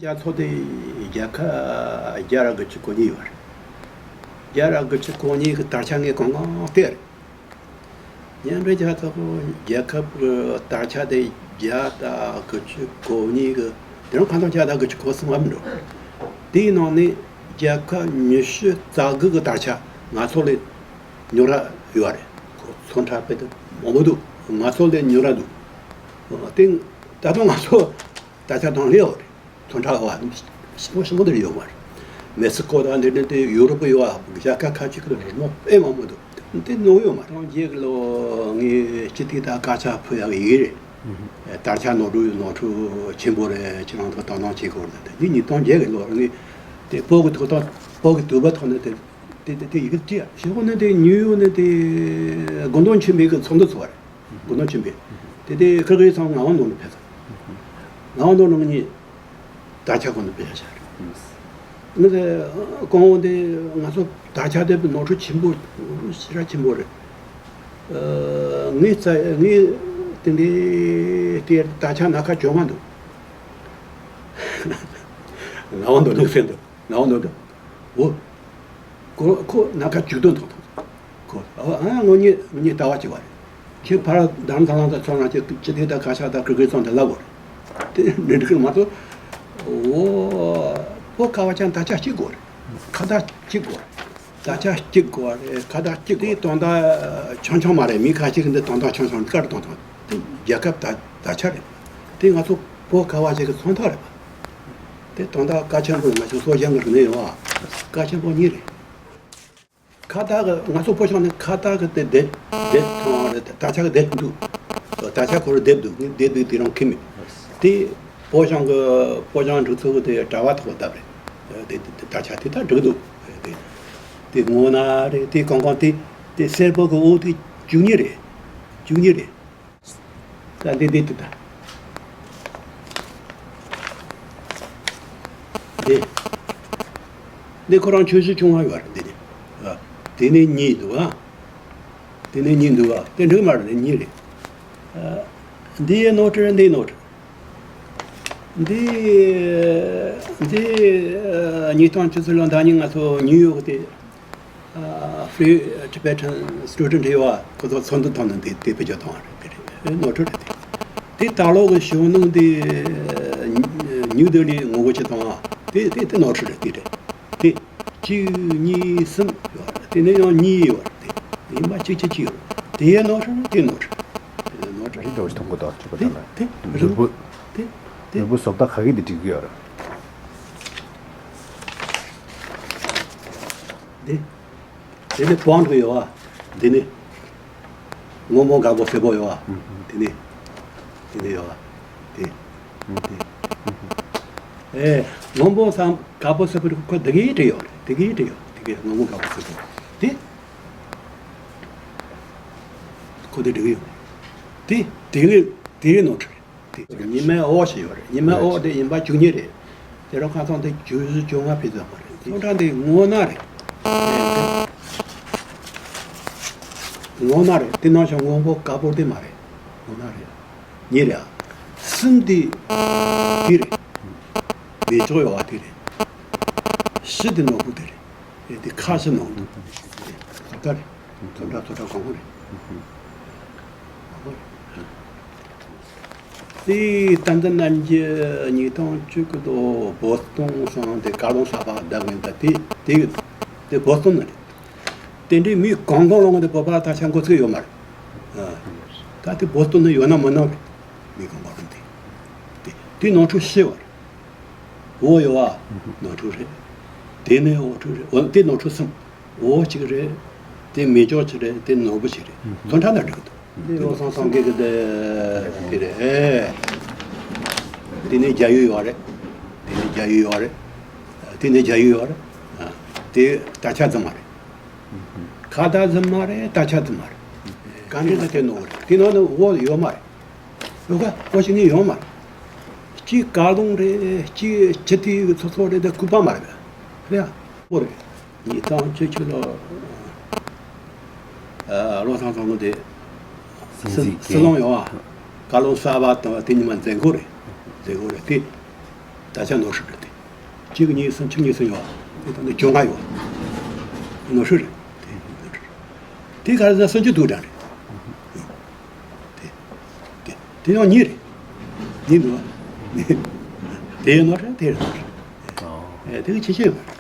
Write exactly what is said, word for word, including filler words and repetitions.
རྒྱལ་ཚོགས་དེ་རྒྱལ་ཁབ་བརྒྱ་ར་དགུ་བཅུ་གོ་གཉིས་ཡོད་རེད། བརྒྱ་ར་དགུ་བཅུ་གོ་གཉིས་ཀྱི་དར་ཆ་ངས་གང་གང་བལྟས་རེད། མཉམ་འབྲེལ་རྒྱལ་ཚོགས་ཀྱི་རྒྱལ་ཁབ་ཀྱི་དར་ཆ་དེ་བརྒྱ་དང་དགུ་བཅུ་གོ་གཉིས་ཀྱི་དེ་རིང་ཁ་སང་བརྒྱ་དང་དགུ་བཅུ་གོ་གསུམ་ལ་མི་འགྲོ། དེའི་ནང་ནས་རྒྱལ་ཁབ་ཉི་ཤུ་རྩ་དགུ་གི་དར་ཆ་ང་ཚོ་ལས་ཉུང་ར་ཡོད་རེད། ཁོ་ཚོན་ཁྲ་དཔེ་དེ་མང་པོ་འདུག་ང་ཚོ་ལས་ཉུང་ར་འདུག་དེ་ད་དུང་ང་ཚོ་དར་ཆ་དང་ལས་ཡོད་རེད། ཚོན་ཁྲ་བ་ཞིམ་པོ་ཞིམ་པོ་དེར་ཡོད་མ་རེད། མེག་སི་ཀོ་དང་འདི་འདྲ་དེ་ཡུ་རོབ་ཡོད་ཨ། རྒྱལ་ཁབ་ཁ་ཅིག་གི་རི་མོ་དཔེ་མང་པོ་འདུག་དེ་ནོར་ཡོད་མ་རེད། སྟོང་བརྒྱད་ལོ་ངས་སྤྱི་འཐུས་དང་དཀར་ཆག་ཕུལ་ཡག་ཡིན་རེད། དར་ཆ་ནོར་འཁྲུལ་ནོར་འཁྲུལ་ཆེན་པོ་རེད། ཁྱེད་རང་ཚོ་དོ་སྣང་བྱེད་དགོས་རེད། དེ་ཉིས་སྟོང་བརྒྱད་ཀྱི་ལོར་ངས་དེ་བོད་ཀྱི་ཐོག་ཐོག་བོད་ཀྱི་དུས་བབ་ཐོག་ནས་དེ་དེ་དེ་དེ་ཡི་གེ་བྲིས་ཡ། ཞེ་པོ་ནི་དེ་ཉིའུ་ཡོག་ནས་དེ་དགོན་དོན་ཆེན་མོའི་གི་ཚོགས་འདུ་ཚོགས་པ་རེད། དགོན་དོན་ཆེན་པོའི་དེ་དེ་ཁ་ཁའི་ཚང་ངག་དབང་ནོར་བུ་ཕེབས་སོང་། ངག་དབང་ནོར་བུ་ནང་གཉིས་དར་ཆ་ཁོ་ན་དཔེ་ཆ་ཆགས་རེད། ངས་དེ་གོང་འོག་དེ་ང་ཚོ་དར་ཆ་དེ་ནོར་འཁྲུལ་ཆེན་པོ་ཞེ་དྲག་ཆེན་པོ་རེད། ངས་རྩ་ངས་དེ་འདྲའི་དེ་དར་ཆ་སྣ་ཁ་བཅོ་ལྔ་འདུག་ངག་དབང་ནོར་བུ་ནང་གསན་འདུག་ངག་དབང་ནོར་བུ། འོ། ཁོ་ཁོ་སྣ་ཁ་བཅུ་བདུན་ཐོག་ཐོག་ཁོ་ཨ་ཨ་ངོ་ཉེ་ངོ་ཉེ་ལྟ་བ་ཅིག་བ་རེད། ཁྱེད་ཕར་དང་ཐང་ལང་དང་ཚོང་རང་ཁྱེད་སྤྱི་བདེ་དང་བཀའ་ཤག་དང་ཁུ་ཁུའི་ཚོང་དེ་ལབ་དགོས་རེད། དེ་འདྲ་འགྲིག་གི་མ་གཏོགས། འོ། བོད་ཁ་བ་ཅན་དར་ཆ་གཅིག་དགོས་རེད། ཁ་བརྡ་གཅིག་དགོས་རེད། དར་ཆ་གཅིག་དགོས་རེད། ཁ་བརྡ་གཅིག་དགོས། དེ་དོན་དག་ཆུང་ཆུང་མ་རེད། མི་ཁ་ཅིག་གི་འདི་དོན་དག་ཆུང་ཆུང་དཀར་དོན་དག་དེ་རྒྱལ་ཁབ་དར་དར་ཆ་རེད། དེ་ང་ཚོ་བོད་ཁ་བ་ཅན་གི་མཚོན་རྟགས་རེད་པ། དེ་དོན་དག་ཀ་ཆེན་པོ་ང་ཚོ་སོ་ཞང་གི་རིག་གནས་ཡོད་པ། ཀ་ཆེན་པོ་གཉིས་རེད། ཁ་བརྡ་གི་ང་ཚོ་བོད་ཤང་ནས་ཁ་བརྡ་གི་དེ་དེབ་དེབ་ཐོང་རེད། དར་ཆ་གི་དེབ་འདུག་དར་ཆ་ཁོ་རང་དེབ་འདུག་ངས་དེབ་འདུག་དེ་རང་ཁྱེར་མེད། དེ་བོད་ཤང་གི་བོད་ཤང་འབྲུག་ཚོགས་གི་དེ་དྲ་བ་ཐོག་བཏབ་རེད། དེ་དེ་དེ་དར་ཆ་དེ་ད་འགྲིག་འདུག་དེ་དེ་སྔོ་ནག་རེད། དེ་གང་གང་དེ་དེ་སེར་པོ་གི་འོག་དེ་བཅུ་གཉིས་རེད། བཅུ་གཉིས་རེད། ད་འདི་འདི་འདི་ད། འདི། འདི་ཁོ་རང་ཆུང་ཤོས་ཆུང་བ་ཡོད་རེད་འདི་ནི། ཨ། དེ་ནི་གཉིས་འདུག་ཨ། དེ་ནི་གཉིས་འདུག་ཨ། དེ་འགྲིག་མ་རེད་གཉིས་རེད། ཨ། འདི་ཡི་ནོར་འཁྲུལ་རེད། འདི་ཡི་ནོར་འཁྲུལ། འདི། འདི། ཨ། ཉིས་སྟོང་བཅུ་གསུམ་ལོ་ཟླ་ཉི་ཤུ་ང་ཚོ་ཉིའུ་ཡོག་དེ། ཨ། Free Tibetan Student ཡོད་པ། ཁོ་ཚོ་ཚོགས་འདུ་ཐོག་ནས་དེ་དེ་བེད་སྤྱོད་བཏང་བ་རེད། དེ་རེད། ནོར་འཁྲུལ་རེད་དེ། དེ་ད་ལོ་གི་གཞོན་ནུ་དེ་ཉིའུ་ལྡི་ལི་ངོ་རྒོལ་བྱེད་བཏང་བ་དེ་དེ་དེ་ནོར་འཁྲུལ་རེད། དེ་རེད། དེ་གཅིག་གཉིས་གསུམ་ཡོད་རེད། དེ་ནས་ཡང་གཉིས་ཡོད་རེད། དེ་ཡིན་པ་གཅིག་གཅིག་གཅིག་ཡོད་རེད། དེ་ཡང་ནོར་འཁྲུལ་རེད། དེ་ནོར་འཁྲུལ་རེད། ནོར་འཁྲུལ་རེད། དེ་དེ་རིང་པོ་དེ་དེ་ནོར་བུ་བཟོ་ལྟ་ག་གི་དེ་འགྲིག་གི་ཡོད་རེད། དེ། དེ་ནི་པང་དུ་ཡོད་པ། དེ་ནི། སྔོན་པོ་དཀར་པོ་སེར་པོ་ཡོད་པ། དེ་ནི། དེ་ནི་ཡོད་པ། དེ། དེ། ཨེ། སྔོན་པོ་སམ་དཀར་པོ་སེར་པོ་ཁོ་དེ་གའི་འབྲེལ་ཡོད་རེད། དེ་གའི་འབྲེལ་ཡོད། དེ་གའི་སྔོན་པོ་དཀར་པོ་སེར་པོ། དེ། ཁོ་དེ་འབྲེལ་ཡོད། དེ། དེ་གའི་དེ་གའི་ནོར་འཁྲུལ་རེད། དེ་ཉི་མའི་འོག་ཞིག་ཡོད་རེད། ཉི་མའི་འོག་དེ་ཡིན་པ་བཅུ་གཉིས་རེད། དེ་རུ་ཁ་སང་དེ་བཅུ་བཞི་བཅོ་ལྔ་ཕེབས་ཙམ་མ་རེད། དེ་ཚོ་འདྲ་འདི་སྔོ་ནག་རེད། སྔོ་ནག་རེད། དེ་ནང་བཞིན་སྔོན་པོ་དཀར་པོ་དེ་མ་རེད། སྔོ་ནག་རེད། གཉིས་རེད་ཨ། གསུམ་དེ་དེ་རེད། མེ་སྒྱོགས་ཡོད་པ་དེ་རེད། བཞི་དེ་ནོར་བུ་དེ་རེད། དེ་ཁ་ཤས་ནོར་འདུག་དེ་ཚོ་འདྲ་རེད། ཚོ་འདྲ་ཚོ་འདྲ་གང་ག་རེད། དེ་ད་ལྟ་ནམ་རྒྱུན་ཉིས་སྟོང་བཅུ་དགུ་ལོ་བོ་སི་ཏོན་སོང་དེ་བཀའ་བློན་གསར་པ་བདམས་ངེས་ད་དེ་དེ་དེ་བོ་སི་ཏོན་ན་རེད། དེ་འདྲའི་མི་གང་གང་ལོང་དེ་བོད་པ་ད་ཆ་འགོ་ཚུགས་ཡོད་མ་རེད། ཨ། ད་དེ་བོ་སི་ཏོན་ན་ཡོད་ན་མིན་ན་རེད། མི་གང་གང་ལོང་དེ་དེ་དེ་ནོར་འཁྲུལ་ཤེས་པ་རེད། འོ་ཡོད་ཨ། ནོར་འཁྲུལ་རེད། དེ་ནས་འོ་འཁྲུལ་རེད། འོ་དེ་ནོར་འཁྲུལ་གསུམ། འོ་གཅིག་རེད། དེ་མེ་སྒྱོགས་གཅིག་རེད། དེ་ནོར་བུ་གཅིག་རེད། ཚོ་འདྲ་འདྲ་འགྲིག་གི་འདུག་དེ་བློ་བཟང་སངས་རྒྱས་ཀྱི་དེ་དེ་རེད། ཨེ། དེ་ནས་རྒྱ་ཡུལ་ཡོད་རེད། དེ་ནས་རྒྱ་ཡུལ་ཡོད་རེད། དེ་ནས་རྒྱ་ཡུལ་ཡོད་རེད། དེ་ད་ཆ་རྫུན་མ་རེད། ཁ་བརྡ་རྫུན་མ་རེད། ད་ཆ་རྫུན་མ་རེད། ག་འདྲ་ན་དེ་ནོར་རེད། དེ་ནང་ནས་འོ་ཡོད་མ་རེད། ཡོད་ག་འོ་ཞིག་ནི་ཡོད་མ་རེད། གཅིག་བཀའ་ལུང་རེད། གཅིག་སྤྱི་འཐུས་ཚོགས་གཙོ་རེད། དེ་ལྐུགས་པ་མ་རེད། རེད་ཡ། འོ་རེད། ཉིས་སྟོང་བཅུ་གཅིག་ལོ། ཨ། བློ་བཟང་བཟང་མོ་དེ། སྲིད་སྲིད་སྲིད་སྐྱོང་ཡོང་བ། བཀའ་བློན་གསར་པ་དང་དེ་ཉི་མ་མཛད་སྒོ་རེད། མཛད་སྒོ་རེད་དེ། ད་ཆ་ནོར་སྲིད་རེད་དེ། གཅིག་གཉིས་གསུམ་བཅུ་གཉིས་ཙམ་ཡོད་བ། དེ་དང་དེ་བཅོ་ལྔ་ཡོད་བ། ནོར་སྲིད་རེད་དེ། དེ་ག་རེ་ཟེར་སུམ་ཅུ་དྲུག་འདྲ་རེད། དེ་དེ་དེ་ཡང་གཉིས་རེད། གཉིས་འདུག་བ། དེ་ཡང་ནོར་རེད། དེ་ཡང་ནོར་རེད། ཨེ། དེ་གི་ཆེ་ཆེ་ཡོད་མ་རེད།